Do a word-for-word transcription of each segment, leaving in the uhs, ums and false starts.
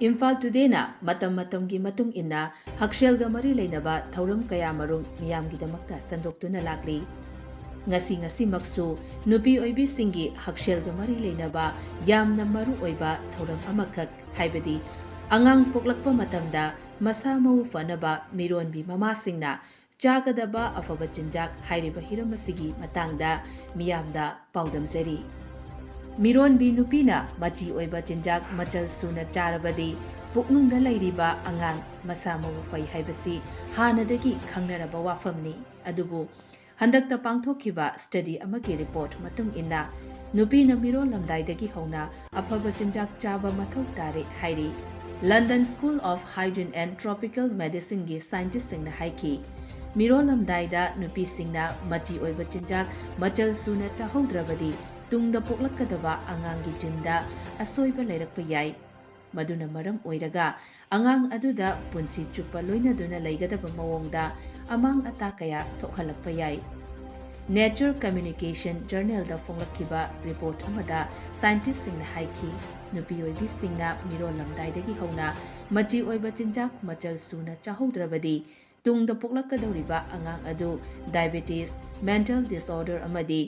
ꯏꯝꯐꯥꯜ ꯇꯨꯗꯦꯅ ꯃꯇꯝ ꯃꯇꯝꯒꯤ ꯃꯇꯨꯡ ꯏꯟꯅ ꯍꯛꯁꯦꯜꯒ ꯃꯔꯤ ꯂꯩꯅꯕ ꯊꯧꯔꯝ ꯀꯌꯥꯃꯔꯨꯝ ꯃꯤꯌꯥꯝꯒꯤꯗꯃꯛꯇ ꯁꯟꯗꯣꯛꯇꯨꯅ ꯂꯥꯛꯂꯤ꯫ ꯉꯁꯤ ꯉꯁꯤꯃꯛꯁꯨ ꯅꯨꯄꯤ ꯑꯣꯏꯕꯤꯁꯤꯡꯒꯤ ꯍꯛꯁꯦꯜꯒ ꯃꯔꯤ ꯂꯩꯅꯕ ꯌꯥꯝꯅ ꯃꯔꯨ ꯑꯣꯏꯕ ꯊꯧꯔꯝ ꯑꯃꯈꯛ, ꯍꯥꯏꯕꯗꯤ ꯑꯉꯥꯡ ꯄꯣꯛꯂꯛꯄ ꯃꯇꯝꯗ ꯃꯁꯥ ꯃꯎ ꯐꯅꯕ ꯃꯤꯔꯣꯟꯕꯤ ꯃꯃꯥꯁꯤꯡꯅ ꯆꯥꯒꯗꯕ ꯑꯐꯕ ꯆꯤꯟꯖꯥꯛ ꯍꯥꯏꯔꯤꯕ ꯍꯤꯔꯝ ꯑꯁꯤꯒꯤ ꯃꯇꯥꯡꯗ ꯃꯤꯌꯥꯝꯗ ꯄꯥꯎꯗꯝꯖꯔꯤ꯫ ꯃꯤꯔꯣꯟꯕꯤ ꯅꯨꯄꯤꯅ ꯃꯆꯤ ꯑꯣꯏꯕ ꯆꯤꯟꯖꯥꯛ ꯃꯆꯜ ꯁꯨꯅ ꯆꯥꯔꯕꯗꯤ ꯄꯨꯛꯅꯨꯡꯗ ꯂꯩꯔꯤꯕ ꯑꯉꯥꯡ ꯃꯁꯥ ꯃꯎ ꯐꯩ ꯍꯥꯏꯕꯁꯤ ꯍꯥꯟꯅꯗꯒꯤ ꯈꯪꯅꯔꯕ ꯋꯥꯐꯝꯅꯤ꯫ ꯑꯗꯨꯕꯨ ꯍꯟꯗꯛꯇ ꯄꯥꯡꯊꯣꯛꯈꯤꯕ ꯁ꯭ꯇꯗꯤ ꯑꯃꯒꯤ ꯔꯤꯄꯣꯔꯠ ꯃꯇꯨꯡ ꯏꯟꯅ, ꯅꯨꯄꯤꯅ ꯃꯤꯔꯣꯜꯂꯝꯗꯥꯏꯗꯒꯤ ꯍꯧꯅ ꯑꯐꯕ ꯆꯤꯟꯖꯥꯛ ꯆꯥꯕ ꯃꯊꯧ ꯇꯥꯔꯦ ꯍꯥꯏꯔꯤ꯫ London School of Hygiene and Tropical Medicineꯒꯤ ꯁꯥꯏꯟꯇꯤꯁꯁꯤꯡꯅ ꯍꯥꯏꯈꯤ, ꯃꯤꯔꯣꯜꯂꯝꯗꯥꯏꯗ ꯅꯨꯄꯤꯁꯤꯡꯅ ꯃꯆꯤ ꯑꯣꯏꯕ ꯆꯤꯟꯖꯥꯛ ꯃꯆꯜ ꯁꯨꯅ ꯆꯥꯍꯧꯗ꯭ꯔꯕꯗꯤ ꯇꯨꯡꯗ ꯄꯣꯛꯂꯛꯀꯗꯕ ꯑꯉꯥꯡꯒꯤ ꯖꯤꯟꯗ ꯑꯁꯣꯏꯕ ꯂꯩꯔꯛꯄ ꯌꯥꯏ꯫ ꯃꯗꯨꯅ ꯃꯔꯝ ꯑꯣꯏꯔꯒ ꯑꯉꯥꯡ ꯑꯗꯨꯗ ꯄꯨꯟꯁꯤ ꯆꯨꯞꯄ ꯂꯣꯏꯅꯗꯨꯅ ꯂꯩꯒꯗꯕ ꯃꯑꯣꯡꯗ ꯑꯃꯥꯡ ꯑꯇꯥ ꯀꯌꯥ ꯊꯣꯛꯍꯜꯂꯛꯄ ꯌꯥꯏ꯫ Nature Communication Journalꯗ ꯐꯣꯡꯂꯛꯈꯤꯕ ꯔꯤꯄꯣꯔꯠ ꯑꯃꯗ ꯁꯥꯏꯟꯇꯤꯁꯁꯤꯡꯅ ꯍꯥꯏꯈꯤ, ꯅꯨꯄꯤ ꯑꯣꯏꯕꯤꯁꯤꯡꯅ ꯃꯤꯔꯣꯜꯂꯝꯗꯥꯏꯗꯒꯤ ꯍꯧꯅ ꯃꯆꯤ ꯑꯣꯏꯕ ꯆꯤꯟꯖꯥꯛ ꯃꯆꯜ ꯁꯨꯅ ꯆꯥꯍꯧꯗ꯭ꯔꯕꯗꯤ ꯇꯨꯡꯗ ꯄꯣꯛꯂꯛꯀꯗꯧꯔꯤꯕ ꯑꯉꯥꯡ ꯑꯗꯨ diabetes, mental disorder ꯑꯃꯗꯤ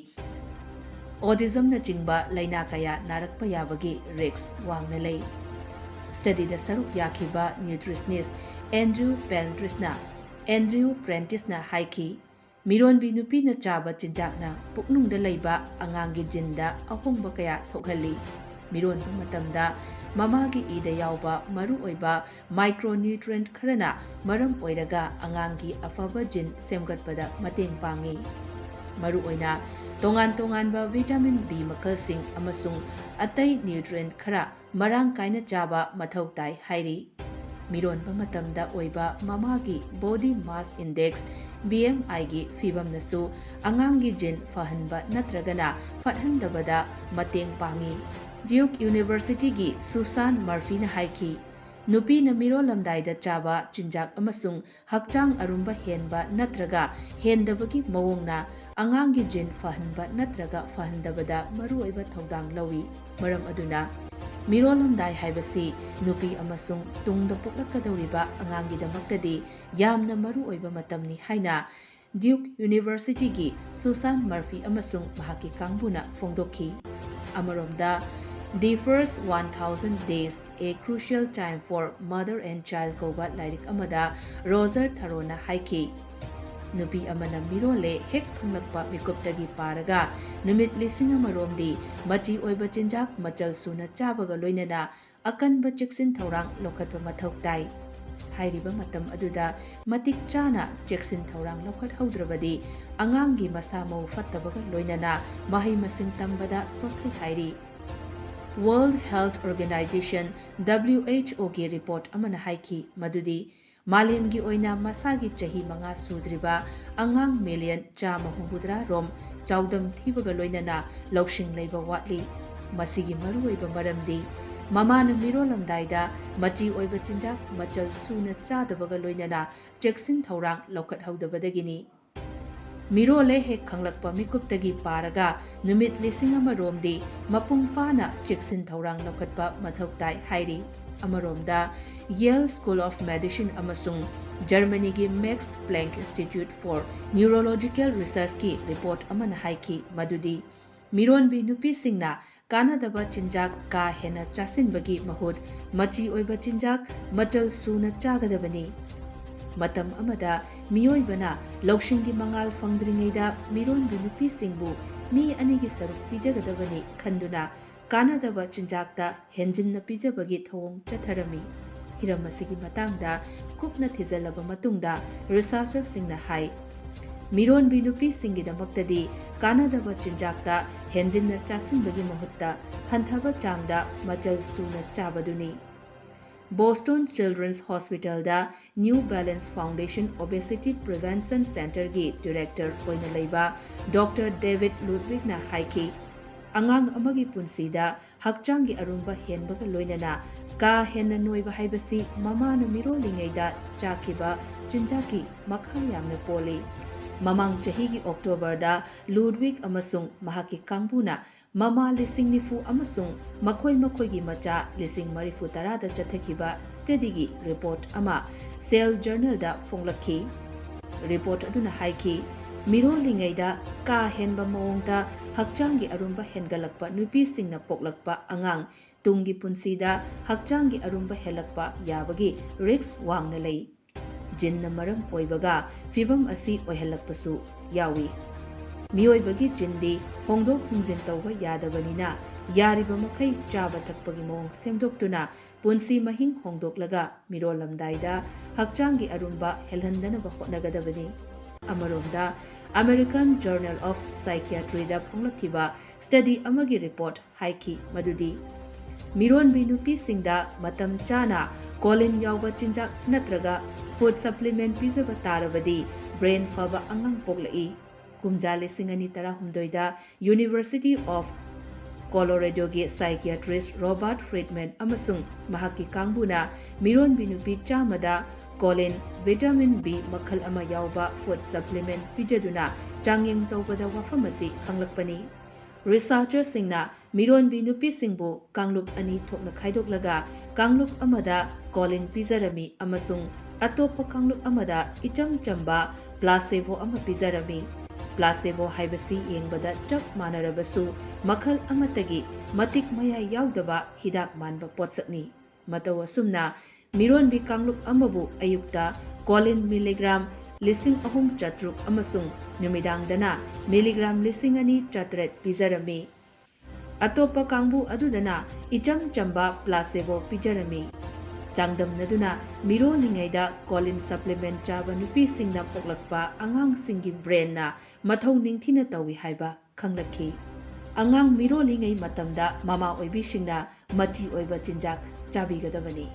autismꯅꯆꯤꯡꯕ ꯂꯥꯏꯅꯥ ꯀꯌꯥ ꯅꯥꯔꯛꯄ ꯌꯥꯕꯒꯤ risk ꯋꯥꯡꯅ ꯂꯩ꯫ ꯁ꯭ꯇꯗꯤꯗ ꯁꯔꯨꯛ ꯌꯥꯈꯤꯕ nutritionist Andrew Prenticeꯅ, Andrew Prenticeꯅ ꯍꯥꯏꯈꯤ, ꯃꯤꯔꯣꯟꯕꯤ ꯅꯨꯄꯤꯅ ꯆꯥꯕ ꯆꯤꯟꯖꯥꯛꯅ ꯄꯨꯛꯅꯨꯡꯗ ꯂꯩꯕ ꯑꯉꯥꯡꯒꯤ ꯖꯤꯟꯗ ꯑꯍꯣꯡꯕ ꯀꯌꯥ ꯊꯣꯛꯍꯜꯂꯤ꯫ ꯃꯤꯔꯣꯟꯕ ꯃꯇꯝꯗ ꯃꯃꯥꯒꯤ ꯏꯗ ꯌꯥꯎꯕ ꯃꯔꯨꯑꯣꯏꯕ micronutrient ꯈꯔꯅ ꯃꯔꯝ ꯑꯣꯏꯔꯒ ꯑꯉꯥꯡꯒꯤ ꯑꯐꯕ ꯖꯤꯟ ꯁꯦꯝꯒꯠꯄꯗ ꯃꯇꯦꯡ ꯄꯥꯡꯏ꯫ ꯃꯔꯨꯑꯣꯏꯅ ꯇꯣꯉꯥꯟ ꯇꯣꯉꯥꯟꯕ vitamin B ꯃꯈꯜꯁꯤꯡ ꯑꯃꯁꯨꯡ ꯑꯇꯩ nutrient ꯈꯔ ꯃꯔꯥꯡ ꯀꯥꯏꯅ ꯆꯥꯕ ꯃꯊꯧ ꯇꯥꯏ ꯍꯥꯏꯔꯤ꯫ ꯃꯤꯔꯣꯟꯕ ꯃꯇꯝꯗ ꯑꯣꯏꯕ ꯃꯃꯥꯒꯤ body mass index, BMIꯒꯤ ꯐꯤꯕꯝꯅꯁꯨ ꯑꯉꯥꯡꯒꯤ ꯖꯤꯟ ꯐꯍꯟꯕ ꯅꯠꯇ꯭ꯔꯒꯅ ꯐꯠꯍꯟꯗꯕꯗ ꯃꯇꯦꯡ ꯄꯥꯡꯏ꯫ Duke Universityꯒꯤ Susan Murphyꯅ ꯍꯥꯏꯈꯤ, ꯅꯨꯄꯤꯅ ꯃꯤꯔꯣꯜꯂꯝꯗꯥꯏꯗ ꯆꯥꯕ ꯆꯤꯟꯖꯥꯛ ꯑꯃꯁꯨꯡ ꯍꯛꯆꯥꯡ ꯑꯔꯨꯝꯕ ꯍꯦꯟꯕ ꯅꯠꯇ꯭ꯔꯒ ꯍꯦꯟꯗꯕꯒꯤ ꯃꯑꯣꯡꯅ ꯑꯉꯥꯡꯒꯤ ꯖꯤꯟ ꯐꯍꯟꯕ ꯅꯠꯇ꯭ꯔꯒ ꯐꯍꯟꯗꯕꯗ ꯃꯔꯨꯑꯣꯏꯕ ꯊꯧꯗꯥꯡ ꯂꯧꯏ꯫ ꯃꯔꯝ ꯑꯗꯨꯅ ꯃꯤꯔꯣꯜꯂꯝꯗꯥꯏ ꯍꯥꯏꯕꯁꯤ ꯅꯨꯄꯤ ꯑꯃꯁꯨꯡ ꯇꯨꯡꯗ ꯄꯣꯛꯂꯛꯀꯗꯧꯔꯤꯕ ꯑꯉꯥꯡꯒꯤꯗꯃꯛꯇꯗꯤ ꯌꯥꯝꯅ ꯃꯔꯨ ꯑꯣꯏꯕ ꯃꯇꯝꯅꯤ ꯍꯥꯏꯅ Duke Universityꯒꯤ Susan Murphy ꯑꯃꯁꯨꯡ ꯃꯍꯥꯛꯀꯤ ꯀꯥꯡꯕꯨꯅ ꯐꯣꯡꯗꯣꯛꯈꯤ꯫ ꯑꯃꯔꯣꯝꯗ, The First One Thousand Days, A Crucial Time for Mother and Child ꯀꯧꯕ ꯂꯥꯏꯔꯤꯛ ꯑꯃꯗ ꯔꯣꯖꯔ ꯊꯔꯣꯅ ꯍꯥꯏꯈꯤ, ꯅꯨꯄꯤ ꯑꯃꯅ ꯃꯤꯔꯣꯜꯂꯦ ꯍꯦꯛ ꯈꯪꯂꯛꯄ ꯃꯤꯀꯨꯞꯇꯒꯤ ꯄꯥꯔꯒ ꯅꯨꯃꯤꯠ ꯂꯤꯁꯤꯡ ꯑꯃꯔꯣꯝꯗꯤ ꯃꯆꯤ ꯑꯣꯏꯕ ꯆꯤꯟꯖꯥꯛ ꯃꯆꯜ ꯁꯨꯅ ꯆꯥꯕꯒ ꯂꯣꯏꯅꯅ ꯑꯀꯟꯕ ꯆꯦꯛꯁꯤꯟ ꯊꯧꯔꯥꯡ ꯂꯧꯈꯠꯄ ꯃꯊꯧ ꯇꯥꯏ꯫ ꯍꯥꯏꯔꯤꯕ ꯃꯇꯝ ꯑꯗꯨꯗ ꯃꯇꯤꯛ ꯆꯥꯅ ꯆꯦꯛꯁꯤꯟ ꯊꯧꯔꯥꯡ ꯂꯧꯈꯠꯍꯧꯗ꯭ꯔꯕꯗꯤ ꯑꯉꯥꯡꯒꯤ ꯃꯁꯥ ꯃꯎ ꯐꯠꯇꯕꯒ ꯂꯣꯏꯅꯅ ꯃꯍꯩ ꯃꯁꯤꯡ ꯇꯝꯕꯗ ꯁꯣꯛꯍꯜ ꯍꯥꯏꯔꯤ꯫ World Health Organization, WHOꯒꯤ report ꯑꯃꯅ ꯍꯥꯏꯈꯤ ꯃꯗꯨꯗꯤ ꯃꯥꯂꯦꯝꯒꯤ ꯑꯣꯏꯅ ꯃꯁꯥꯒꯤ ꯆꯍꯤ ꯃꯉꯥ ꯁꯨꯗ꯭ꯔꯤꯕ ꯑꯉꯥꯡ ꯃꯤꯂꯤꯌꯟ ꯆꯥꯝꯃ ꯍꯨꯝꯐꯨꯇꯔꯥ ꯔꯣꯝ ꯆꯥꯎꯗꯝ ꯊꯤꯕꯒ ꯂꯣꯏꯅꯅ ꯂꯧꯁꯤꯡ ꯂꯩꯕ ꯋꯥꯠꯂꯤ꯫ ꯃꯁꯤꯒꯤ ꯃꯔꯨꯑꯣꯏꯕ ꯃꯔꯝꯗꯤ ꯃꯃꯥꯅ ꯃꯤꯔꯣꯜꯂꯝꯗꯥꯏꯗ ꯃꯆꯤ ꯑꯣꯏꯕ ꯆꯤꯟꯖꯥꯛ ꯃꯆꯜ ꯁꯨꯅ ꯆꯥꯗꯕꯒ ꯂꯣꯏꯅꯅ ꯆꯦꯛꯁꯤꯟ ꯊꯧꯔꯥꯡ ꯂꯧꯈꯠꯍꯧꯗꯕꯗꯒꯤꯅꯤ꯫ ꯃꯤꯔꯣꯜꯂꯦ ꯍꯦꯛ ꯈꯪꯂꯛꯄ ꯃꯤꯀꯨꯞꯇꯒꯤ ꯄꯥꯔꯒ ꯅꯨꯃꯤꯠ ꯂꯤꯁꯤꯡ ꯑꯃ ꯔꯣꯝꯗꯤ ꯃꯄꯨꯡ ꯐꯥꯅ ꯆꯦꯛꯁꯤꯟ ꯊꯧꯔꯥꯡ ꯂꯧꯈꯠꯄ ꯃꯊꯧ ꯇꯥꯏ ꯍꯥꯏꯔꯤ꯫ ꯑꯃꯔꯣꯝꯗ, Yale School of Medicine ꯑꯃꯁꯨꯡ ꯖꯔꯃꯅꯤꯒꯤ Max Planck Institute for Neurological Researchꯀꯤ report ꯑꯃꯅ ꯍꯥꯏꯈꯤ ꯃꯗꯨꯗꯤ ꯃꯤꯔꯣꯟꯕꯤ ꯅꯨꯄꯤꯁꯤꯡꯅ ꯀꯥꯟꯅꯗꯕ ꯆꯤꯟꯖꯥꯛ ꯀꯥ ꯍꯦꯟꯅ ꯆꯥꯁꯤꯟꯕꯒꯤ ꯃꯍꯨꯠ ꯃꯆꯤ ꯑꯣꯏꯕ ꯆꯤꯟꯖꯥꯛ ꯃꯆꯜ ꯁꯨꯅ ꯆꯥꯒꯗꯕꯅꯤ꯫ ꯃꯇꯝ ꯑꯃꯗ ꯃꯤꯑꯣꯏꯕꯅ ꯂꯧꯁꯤꯡꯒꯤ ꯃꯉꯥꯜ ꯐꯪꯗ꯭ꯔꯤꯉꯩꯗ ꯃꯤꯔꯣꯟꯕꯤ ꯅꯨꯄꯤꯁꯤꯡꯕꯨ ꯃꯤ ꯑꯅꯤꯒꯤ ꯁꯔꯨꯛ ꯄꯤꯖꯒꯗꯕꯅꯤ ꯈꯟꯗꯨꯅ ꯀꯥꯟꯅꯗꯕ ꯆꯤꯟꯖꯥꯛꯇ ꯍꯦꯟꯖꯤꯟꯅ ꯄꯤꯖꯕꯒꯤ ꯊꯧꯑꯣꯡ ꯆꯠꯊꯔꯝꯃꯤ꯫ ꯍꯤꯔꯝ ꯑꯁꯤꯒꯤ ꯃꯇꯥꯡꯗ ꯀꯨꯞꯅ ꯊꯤꯖꯤꯜꯂꯕ ꯃꯇꯨꯡꯗ researcherꯁꯤꯡꯅ ꯍꯥꯏ, ꯃꯤꯔꯣꯟꯕꯤ ꯅꯨꯄꯤꯁꯤꯡꯒꯤꯗꯃꯛꯇꯗꯤ ꯀꯥꯟꯅꯗꯕ ꯆꯤꯟꯖꯥꯛꯇ ꯍꯦꯟꯖꯤꯟꯅ ꯆꯥꯁꯤꯟꯕꯒꯤ ꯃꯍꯨꯠꯇ ꯍꯟꯊꯕ ꯆꯥꯡꯗ ꯃꯆꯜ ꯁꯨꯅ ꯆꯥꯕꯗꯨꯅꯤ꯫ Boston Children's Hospitalꯗ New Balance Foundation Obesity Prevention Centerꯒꯤ director ꯑꯣꯏꯅ ꯂꯩꯕ Doctor David Ludwigꯅ ꯍꯥꯏꯈꯤ, ꯑꯉꯥꯡ ꯑꯃꯒꯤ ꯄꯨꯟꯁꯤꯗ ꯍꯛꯆꯥꯡꯒꯤ ꯑꯔꯨꯝꯕ ꯍꯦꯟꯕꯒ ꯂꯣꯏꯅꯅ ꯀꯥ ꯍꯦꯟꯅ ꯅꯣꯏꯕ ꯍꯥꯏꯕꯁꯤ ꯃꯃꯥꯅ ꯃꯤꯔꯣꯜꯂꯤꯉꯩꯗ ꯆꯥꯈꯤꯕ ꯆꯤꯟꯖꯥꯛꯀꯤ ꯃꯈꯥ ꯌꯥꯝꯅ ꯄꯣꯜꯂꯤ꯫ ꯃꯃꯥꯡ ꯆꯍꯤꯒꯤ ꯑꯣꯛꯇꯣꯕꯔꯗ ꯂꯨꯗꯋꯤꯛ ꯑꯃꯁꯨꯡ ꯃꯍꯥꯛꯀꯤ ꯀꯥꯡꯕꯨꯅ ꯃꯃꯥ ꯂꯤꯁꯤꯡ ꯅꯤꯐꯨ ꯑꯃꯁꯨꯡ ꯃꯈꯣꯏ ꯃꯈꯣꯏꯒꯤ ꯃꯆꯥ ꯂꯤꯁꯤꯡ ꯃꯔꯤꯐꯨ ꯇꯔꯥꯗ ꯆꯠꯊꯈꯤꯕ ꯁ꯭ꯇꯗꯤꯒꯤ ꯔꯤꯄꯣꯔꯠ ꯑꯃ ꯁꯦꯜ ꯖꯔꯅꯦꯜꯗ ꯐꯣꯡꯂꯛꯈꯤ꯫ ꯔꯤꯄꯣꯔꯠ ꯑꯗꯨꯅ ꯍꯥꯏꯈꯤ, ꯃꯤꯔꯣꯜꯂꯤꯉꯩꯗ ꯀꯥ ꯍꯦꯟꯕ ꯃꯑꯣꯡꯗ ꯍꯛꯆꯥꯡꯒꯤ ꯑꯔꯨꯝꯕ ꯍꯦꯟꯒꯠꯂꯛꯄ ꯅꯨꯄꯤꯁꯤꯡꯅ ꯄꯣꯛꯂꯛꯄ ꯑꯉꯥꯡ ꯇꯨꯡꯒꯤ ꯄꯨꯟꯁꯤꯗ ꯍꯛꯆꯥꯡꯒꯤ ꯑꯔꯨꯝꯕ ꯍꯦꯜꯂꯛꯄ ꯌꯥꯕꯒꯤ ꯔꯤꯁ꯭ꯛ ꯋꯥꯡꯅ ꯂꯩ꯫ ꯖꯤꯟꯅ ꯃꯔꯝ ꯑꯣꯏꯕꯒ ꯐꯤꯚꯝ ꯑꯁꯤ ꯑꯣꯏꯍꯜꯂꯛꯄꯁꯨ ꯌꯥꯎꯏ꯫ ꯃꯤꯑꯣꯏꯕꯒꯤ ꯖꯤꯟꯗꯤ ꯍꯣꯡꯗꯣꯛ ꯍꯣꯡꯖꯤꯟ ꯇꯧꯕ ꯌꯥꯗꯕꯅꯤꯅ, ꯌꯥꯔꯤꯕ ꯃꯈꯩ ꯆꯥꯕ ꯊꯛꯄꯒꯤ ꯃꯑꯣꯡ ꯁꯦꯝꯗꯣꯛꯇꯨꯅ ꯄꯨꯟꯁꯤ ꯃꯍꯤꯡ ꯍꯣꯡꯗꯣꯛꯂꯒ ꯃꯤꯔꯣꯜꯂꯝꯗꯥꯏꯗ ꯍꯛꯆꯥꯡꯒꯤ ꯑꯔꯨꯝꯕ ꯍꯦꯜꯍꯟꯗꯅꯕ ꯍꯣꯠꯅꯒꯗꯕꯅꯤ꯫ ꯑꯃꯔꯣꯝꯗ, American Journal of Psychiatryꯗ ꯐꯣꯡꯂꯛꯈꯤꯕ ꯁ꯭ꯇꯗꯤ ꯑꯃꯒꯤ ꯔꯤꯄꯣꯔꯠ ꯍꯥꯏꯈꯤ ꯃꯗꯨꯗꯤ, ꯃꯤꯔꯣꯟꯕꯤ ꯅꯨꯄꯤꯁꯤꯡꯗ ꯃꯇꯝ ꯆꯥꯅ ꯀꯣꯂꯤꯟ ꯌꯥꯎꯕ ꯆꯤꯟꯖꯥꯛ ꯅꯠꯇ꯭ꯔꯒ ꯐꯨꯗ ꯁꯄ꯭ꯂꯤꯃꯦꯟꯠ ꯄꯤꯖꯕ ꯇꯥꯔꯕꯗꯤ ꯕ꯭ꯔꯦꯟ ꯐꯕ ꯑꯉꯥꯡ ꯄꯣꯛꯂꯛꯏ꯫ ꯀꯨꯝꯖꯥ ꯂꯤꯁꯤꯡ ꯑꯅꯤ ꯇꯔꯥꯍꯨꯝꯗꯣꯏꯗ University of Coloradoꯒꯤ psychiatrist Robert Friedman ꯑꯃꯁꯨꯡ ꯃꯍꯥꯛꯀꯤ ꯀꯥꯡꯕꯨꯅ ꯃꯤꯔꯣꯟꯕꯤ ꯅꯨꯄꯤ ꯆꯥꯝꯃꯗ ꯀꯣꯂꯤꯟ, ꯚꯤꯇꯥꯃꯤꯟ ꯕꯤ ꯃꯈꯜ ꯑꯃ ꯌꯥꯎꯕ ꯐꯨꯗ ꯁꯄ꯭ꯂꯤꯃꯦꯟꯠ ꯄꯤꯖꯗꯨꯅ ꯆꯥꯡꯌꯦꯡ ꯇꯧꯕꯗ ꯋꯥꯐꯝ ꯑꯁꯤ ꯈꯪꯂꯛꯄꯅꯤ꯫ ꯔꯤꯁꯥꯔꯆꯔꯁꯤꯡꯅ ꯃꯤꯔꯣꯟꯕꯤ ꯅꯨꯄꯤꯁꯤꯡꯕꯨ ꯀꯥꯡꯂꯨꯞ ꯑꯅꯤ ꯊꯣꯛꯅ ꯈꯥꯏꯗꯣꯛꯂꯒ ꯀꯥꯡꯂꯨꯞ ꯑꯃꯗ ꯀꯣꯂꯤꯟ ꯄꯤꯖꯔꯝꯃꯤ ꯑꯃꯁꯨꯡ ꯑꯇꯣꯞꯄ ꯀꯥꯡꯂꯨꯞ ꯑꯃꯗ ꯏꯆꯝ ꯆꯝꯕ placebo ꯑꯃ ꯄꯤꯖꯔꯝꯃꯤ꯫ Placebo ꯍꯥꯏꯕꯁꯤ ꯌꯦꯡꯕꯗ ꯆꯞ ꯃꯥꯟꯅꯔꯕꯁꯨ ꯃꯈꯜ ꯑꯃꯠꯇꯒꯤ ꯃꯇꯤꯛ ꯃꯌꯥꯏ ꯌꯥꯎꯗꯕ ꯍꯤꯗꯥꯛ ꯃꯥꯟꯕ ꯄꯣꯠꯁꯛꯅꯤ꯫ ꯃꯇꯧ ꯑꯁꯨꯝꯅ ꯃꯤꯔꯣꯟꯕꯤ ꯀꯥꯡꯂꯨꯞ ꯑꯃꯕꯨ ꯑꯌꯨꯛꯇ ꯀꯣꯂꯤꯟ ꯃꯤꯂꯤꯒ꯭ꯔꯥꯝ ꯂꯤꯁꯤꯡ ꯑꯍꯨꯝ ꯆꯥꯇ꯭ꯔꯨꯛ ꯑꯃꯁꯨꯡ ꯅꯨꯃꯤꯗꯥꯡꯗꯅ ꯃꯤꯂꯤꯒ꯭ꯔꯥꯝ ꯂꯤꯁꯤꯡ ꯑꯅꯤ ꯆꯥꯇ꯭ꯔꯦꯠ ꯄꯤꯖꯔꯝꯃꯤ꯫ ꯑꯇꯣꯞꯄ ꯀꯥꯡꯕꯨ ꯑꯗꯨꯗꯅ ꯏꯆꯝ ꯆꯝꯕ placebo ꯄꯤꯖꯔꯝꯃꯤ꯫ ꯆꯥꯡꯗꯝꯅꯗꯨꯅ ꯃꯤꯔꯣꯜꯂꯤꯉꯩꯗ ꯀꯣꯂꯤꯟ ꯁꯄ꯭ꯂꯤꯃꯦꯟꯠ ꯆꯥꯕ ꯅꯨꯄꯤꯁꯤꯡꯅ ꯄꯣꯛꯂꯛꯄ ꯑꯉꯥꯡꯁꯤꯡꯒꯤ ꯕ꯭ꯔꯦꯟꯅ ꯃꯊꯧ ꯅꯤꯡꯊꯤꯅ ꯇꯧꯏ ꯍꯥꯏꯕ ꯈꯪꯂꯛꯈꯤ꯫ ꯑꯉꯥꯡ ꯃꯤꯔꯣꯜꯂꯤꯉꯩ ꯃꯇꯝꯗ ꯃꯃꯥ ꯑꯣꯏꯕꯤꯁꯤꯡꯅ ꯃꯆꯤ ꯑꯣꯏꯕ ꯆꯤꯟꯖꯥꯛ ꯆꯥꯕꯤꯒꯗꯕꯅꯤ꯫